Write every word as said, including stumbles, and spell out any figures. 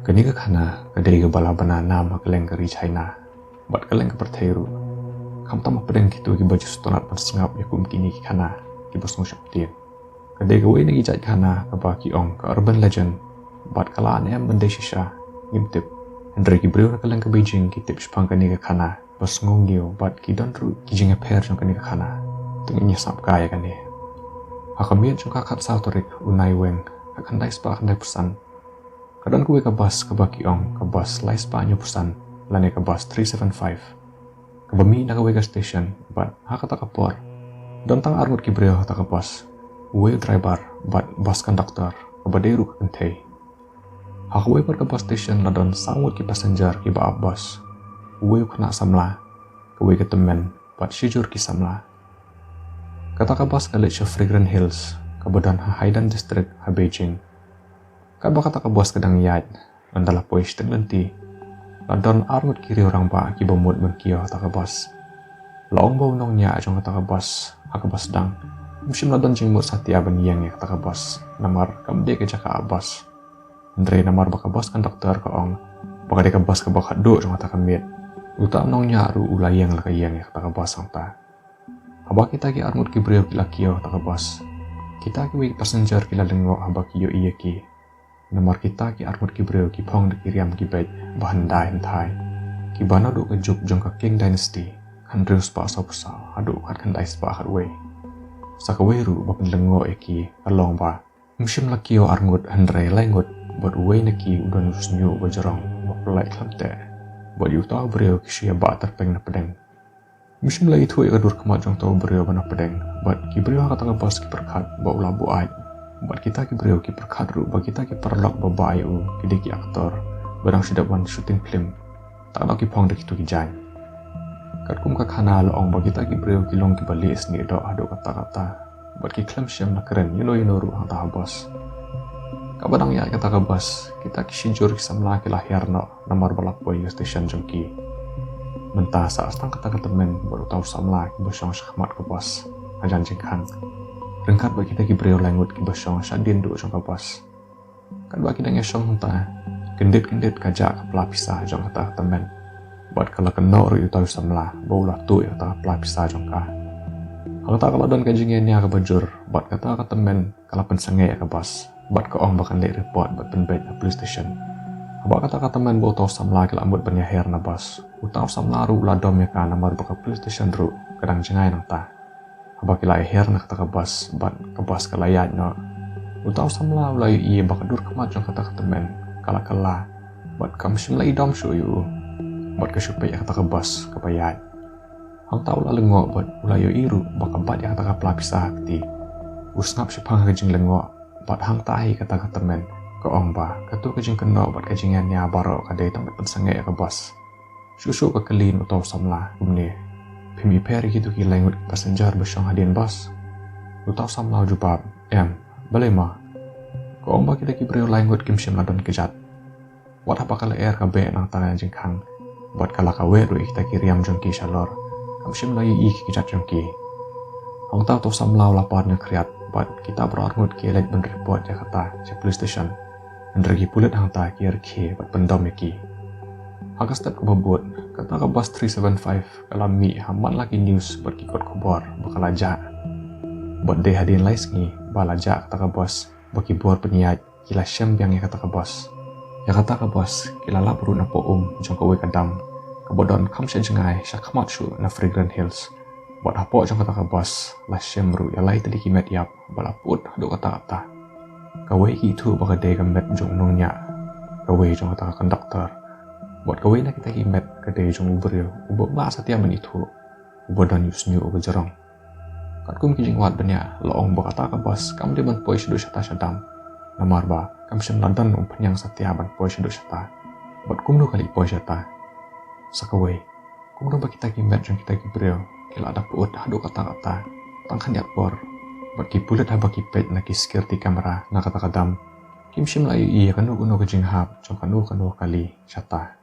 Kane ka khana ka dei kaba la bna nam ha kylleng ka ri China bad kylleng ka pyrthei ruh. Khamtam hapdeng kito kiba ju sngewtynnat ban sngap ïa kum kine ki khana kiba sngewsynei. Ka dei kawei na ki jait khana kaba ki ong ka urban legend bad ka la ne em ban dei shisha ngim tip. Hynrei ki briew na kylleng ka Beijing ki tip shaphang kane ka khana ba sngew ngiew bad ki don ruh ki jingïapher jong kane ka khana. Te ngin ïa sngap kai ïa kane. Ha ka miet jong ka khatsaw tarik u Naiweng ha khyndai spah khyndai phew san, ka don kawei ka bus kaba ki ong ka bus lai spah hynñiew phew san lane ka bus three seven five, kaba mih na kawei ka station bad ha kata ka por don tang arngut ki briew ha kata ka bus, uwei u driver bad bus conductor kaba dei ruh ka kynthei. Ha kawei pat ka bus station la don saw ngut ki passenger kiba ap bus, uwei u khynnah samla, kawei ka tymmen bad shijur ki samla. Kata ka bus ka leit sha Fragrant Hills kaba don ha Haidian District ha Beijing. Katba kata ka bus ka dang ïaid, ynda la poi shiteng lynti, la don arngut ki riew rangbah kiba mut ban kiew ha kata ka bus. La ong ba u nongñiah jong kata ka bus ha kaba sdang, ym shym la don jingmut satia ban ïeng ïa kata ka bus namar kam dei ka jaka ap bus. Hynrei namar ba ka bus conductor ka ong ba ka dei ka bus kaba khatduh jong kata ka miet, uta u nongñiah ruh u la ïeng la ka ïeng ïa kata ka bus hangta. Haba kita ki arngut ki briew ki la kiew ha kata ka bus, kita kiwei ki passenger ki la lyngngoh haba ki ïohi ïa ki. Namar kita ki arngut ki briew ki phong da ki riam ki beit ba hyndai hynthai, kiba naduh ka juk jong ka Qing Dynasty, hynriew spah saw phew saw haduh khatkhyndai spah khatwei. Sa kawei ruh ba pynlyngngoh ïa ki ka long ba ym shym la kiew arngut hynrei lai ngut, bad uwei na ki u don u shñiuh uba jrong uba pynlait khlem teh. Bad ïa uta u briew ki shu ïa bah tyrpeng na pdeng. Ym shym la ithuh ïa ka dur khmat jong uta u briew ba na pdeng. Bad ki briew ha kata ka bus ki pyrkhat ba u la buaid. Bad kita ki briew ki pyrkhat ruh ba kita ki paralok ba bah ïa u ki dei ki actor ba dang shu dep wan shooting film. Tang da ki phong da kito ki jaiñ. Katkum ka khana la ong ba kita ki briew ki long kiba lieh snieh doh haduh katta katta bad ki khlem shem la kren ïano ïano ruh hangta ha bus. Kaba dang ïaid kata ka bus, kita ki shijur ki samla ki la hiar noh namar ba la poi ïa ka station jong ki. Mynta sa tang kata ka tymmen bad uta u samla kiba shong shakhmat ka bus hajan jingkhang, ryngkat bad kita ki briew lai ngut kiba shong shadien duh jong ka bus. Katba ki dang ïa shong hangta, kyndit kyndit ka jah ka pla pisa jong kata ka tymmen. Bad ka la kynnoh ruh ïa uta u samla ba u la tuh ïa kata ka pla pisa jong ka. Hangta ka la don ka jingïania kaba jur bad kata ka tymmen ka la pynsangeh ïa ka bus bad ka ong ba kan leit report bad pynbeit ha police station. Haba kata ka tymmen bad uta u samla ki la mut ban ïaher na bus, uta u samla ruh u la dom ïa ka namar ba ka police station ruh ka dang jngai nangta. Haba ki la ïaher na kata ka bus bad ka bus ka la ïaid noh, uta u samla u la ïohi ba ka dur khmat jong kata ka tymmen ka la kylla bad kam shym la i dom shuh ïa u. Bad ka shu peit ïa kata ka bus kaba ïaid. Hangta u la lyngngoh bad u la ïohi ruh ba ka bat ïa kata ka pla pisa ha kti. U sngap shaphang ha ka jinglyngngoh bad hangta hi kata ka tymmen ka ong ba kato ka jingkynnoh bad ka jingïania baroh ka dei tang ban pynsangeh ïa ka bus. Shuh shuh ka kylli na uta u samla kumne, phim ïapher ïa kito ki lai ngut ki passenger ba shong hadien bus? Uta u samla u jubab, em, balei ma? Ka ong ba kita ki briew lai ngut kim shym la don kjat. Wat haba ka lyer ka beh nangta na jingkhang bad ka la kaweh ruh ïa kita ki riam jong ki shalor, kam shym la ïohi ki kjat jong ki. Hangta uta u samla u la pat nga khriat bad kita baroh arngut ki leit ban report ïa kata sha police station. Hynrei ki pulit hangta ki rkhie bad pyndom ïa ki. Ha ka step kaba bud, kata ka bus three seven five ka la mih ha man la ki news bad ki kot khubor ba ka la jah. Bad dei hadien lai sngi ba la jah kata ka bus ba ki bor pynïaid ki la shem biang ïa kata ka bus. Ïa kata ka bus ki la lap ruh na poh um jong kawei ka dam kaba don kham sha jngai sha khmat shuh na Fragrant Hills. Bad hapoh jong kata ka bus la shem ruh ïa lai tylli ki met ïap ba la put haduh katta katta. Kawei ki ithuh ba ka dei ka met jong u nongñiah, kawei jong kata ka conductor, bad kawei na kita ki met ka dei jong u briew uba mlak satia ban ithuh, uba don ïa u shñiuh uba jrong. Katkum ki jingwad bniah la ong ba kata ka bus kam dei ban poi shaduh shata sha dam, namar ba kam shym la don umphniang satia ban poi shaduh shata. Bad kumno ka leit poi shata? Sa kawei, kumno ba kita ki met jong kita ki briew ki la da put haduh katta katta tang khyndiat por? Bad ki pulit haba ki peit na ki security camera na kata ka dam, kim shym la ïohi ïa kano kano ka jinghap jong kano kano ka kali shata.